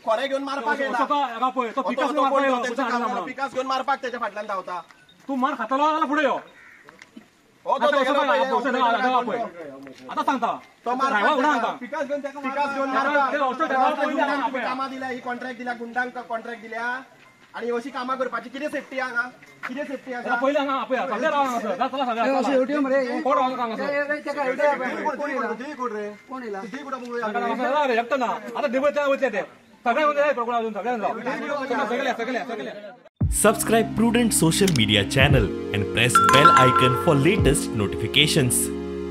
खोरे घेऊन मारपाक पिकास घेऊन मारपाक त्याच्या फाटल्यान धांवता. तू मार खातलो जाल्यार फुडें यो. आता सांगता तो पिकास घेऊन कामां दिल्या, ही कॉन्ट्रॅक्ट दिल्या, गुंडांक कॉन्ट्रॅक्ट दिल्या आणि अशी कामां करपाची कितें सेफ्टी हांगा? कितें सेफ्टी आसा? पयलीं हांगा आपया सगळे राव हांगासर, चला सगळे एकटो ना आतां डिबे वयतले ते सगळे अजून सगळे सगळे सगळे. Subscribe Prudent Social Media channel and press bell icon for latest notifications.